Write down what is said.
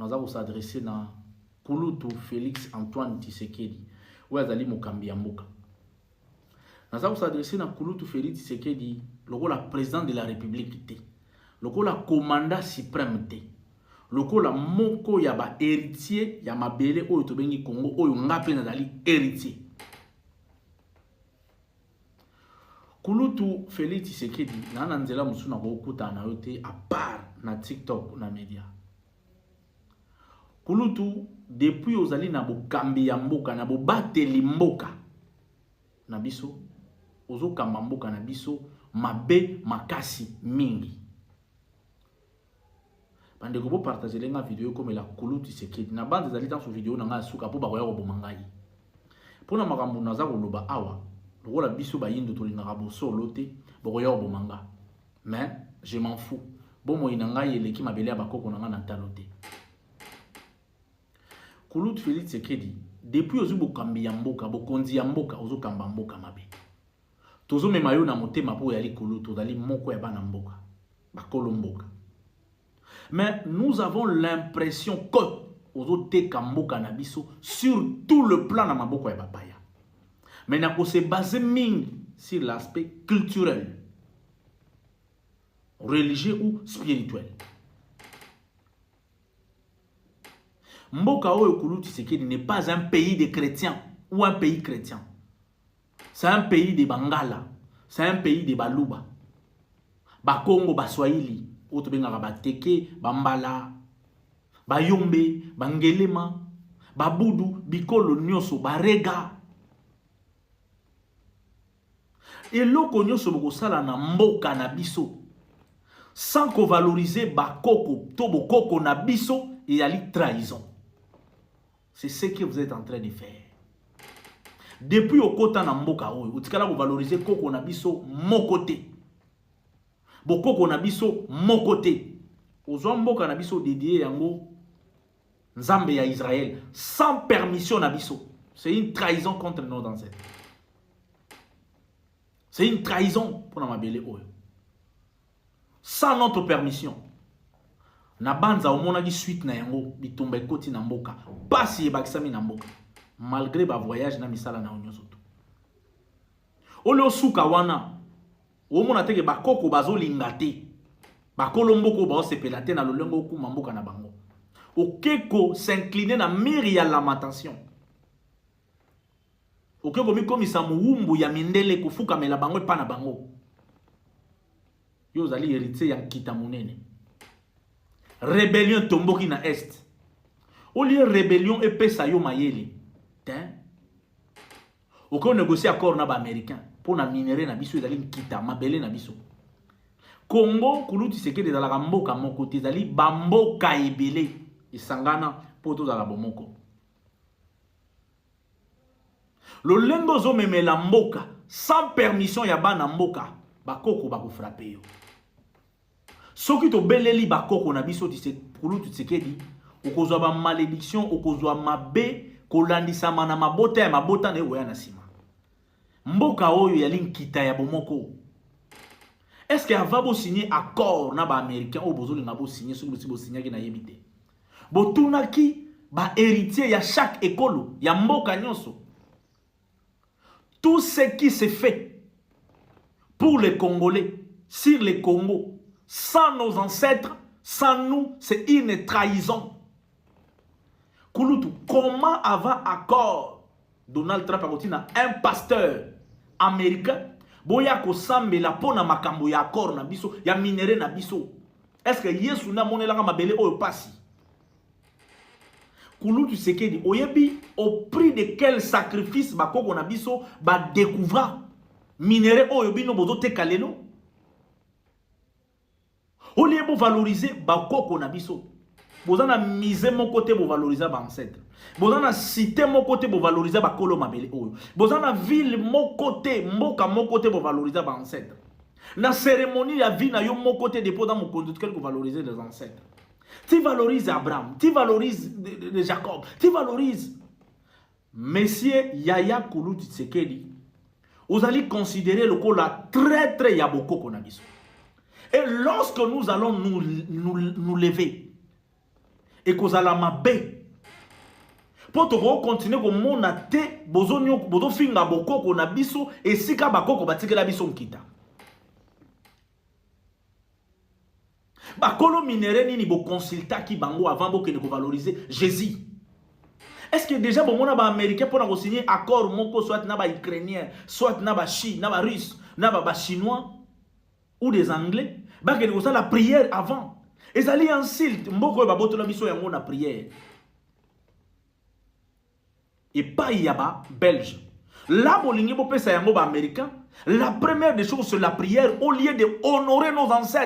Naza ko s'adresser na kulutu Felix Antoine Tshisekedi oyo azali mokambi ya mboka. Naza ko s'adresser na kulutu Felix Tshisekedi lokola président de la République te, lokola commandant suprême te, lokola moko ya ba héritier ya mabele oyo tobengi Congo, oyo nga mpe nazali héritier. Kulutu Felix Tshisekedi, na nzela mosusu nakokutana na yo te à part na TikTok na media. Kulutu, depuis ozali na bokambi ya mboka, na bobateli mboka na biso, ozokamba mboka na biso mabe makasi mingi. Bandeko, bopartagele nga video ekomela kulutu Tshisekedi. Na bande ezali ntanso video na ngai ya suka mpo bakoya koboma ngai mpona makambo naza koloba awa. Lokola biso bayindo tolingaka bosolo te, bokoya koboma nga, mais je m'en fous. Bomoi na ngai eleki mabele ya bakoko na ngai na ntalo te. Kulutu Félix Tshisekedi, depuis ozwi bokambi ya mboka, bokonzi ya mboka, ozokamba mboka mabe. Tozomema yo na motema mpo oyali kulutu, ozali moko ya bana mboka, bakolo mboka. Mais nous avons l'impression que ozoteka mboka na biso sur tout le plan na maboko ya bapaya. Mais nakose baser mingi sur l'aspect culturel, religieux ou spirituel. Mboka oyo, kulutu Tshisekedi, n'est pas un pays de chrétiens ou un pays chrétien. C'est un pays de Bangala, c'est un pays de Baluba, Bakongo, Baswahili, oyo tobengaka Bateke, Bambala, Bayombe, Bangelema, Babudu, bikolo nyonso, Barega. Eloko nyonso bokosala na mboka na biso sans kovaloriser bakoko to bokoko na biso ezali trahison. C'est ce que vous êtes en train de faire. Depuis okota na mboka oyo, otikala kovaloriser koko na biso moko te, bokoko na biso moko te. Ozwa mboka na biso, dédié yango Nzambe ya Israël sans permission na biso. C'est une trahison contre nos ancêtres, c'est une trahison mpona mabele oyo sans notre permission. Na banza omonaki suite na yango, bitumba ekoti na mboka, pasi ebakisami na mboka malgré bavoyage na misala na yo nyonso. To oyo osuka wana, omona teke bakoko bazolinga te, bakolo mboka oyo baosepela te na lolenge okuma mboka na bango. Oke ko s'incliner na mur ya lamentation, oke komikomisa mowumbu ya mindele, kofukamela bango epa na bango. Yo ozali héritier ya nkita monene. Rébellion etomboki na Est. Au lieu rébellion epesa yo mayele te, okoki négocier accord na baaméricain mpo na minerai na biso. Ezali nkita mabele na biso Congo. Kulutu Tshisekedi, ezalaka mboka moko te, ezali bamboka ebele esangana mpo tozala bomoko. Lolenge ozomemela mboka sans permission ya bana mboka, bakoko bakofrapper yo. Soki tobeleli bakoko na biso, kulutu Tshisekedi, okozwa bamalédiction, okozwa mabe kolandisama na mabota ya mabota na ye koya na nsima. Mboka oyo yali nkita ya bomoko. Est ce que avant bosigner accord na baaméricain oyo bozolinga bosigner, soki bosi bosignaki, nayebi te, botunaki bahéritier ya chaque ekolo ya mboka nyonso? Tout ce qui se fait pour les Congolais sur le Congo sans nos ancêtres, sans nous, c'est une trahison. Kulutu, comment avant accord Donald Trump akotina un pasteur américain boya kosambela mpo na makambo ya accord na biso ya minerai na biso? Est ce que Yesu nde amonelaka mabele oyo pasi? Kulutu Tshisekedi, oyebi au prix de quel sacrifice bakoko na biso badécouvra minerai oyo bino bozoteka lelo? Au lieu bovaloriser bakoko na biso, boza na musée moko te bovaloriser baancêtre, boza na cité moko te bovaloriser bakolo mabele oyo, boza na ville moko te, mboka moko te bovaloriser baancêtre. Na cérémonie ya vie na yo moko te depuis oza mokonzi otikali kovaloriser les ancêtres. Tu valorises Abraham, tu valorises de Jacob, tu valorises. Monsieur Yaya Kulutu Tshisekedi, ozali considéré lokola traître ya bokoko na biso. Et lorsque nous allons nous lever Ekozala mabe mpo tokokontinue komona te bozofinga bokoko na biso esika bakoko batikela biso nkita. Bakolo minere nini boconsultaki bango avant bokende kovaloriser Jésus? Est-ce que déjà bomona ba américain mpona kosigne accord moko soit na ba ukrainien, soit na ba chine, na ba russe, na ba chinois ou des Anglais, bakende kosala prière avant? Ezali insulte. Mboka oyo babotola biso yango na prière epai ya ba Belge. La bolingi bopesa yango ba Américain. La première des choses, c'est la prière au lieu de honorer nos ancêtres.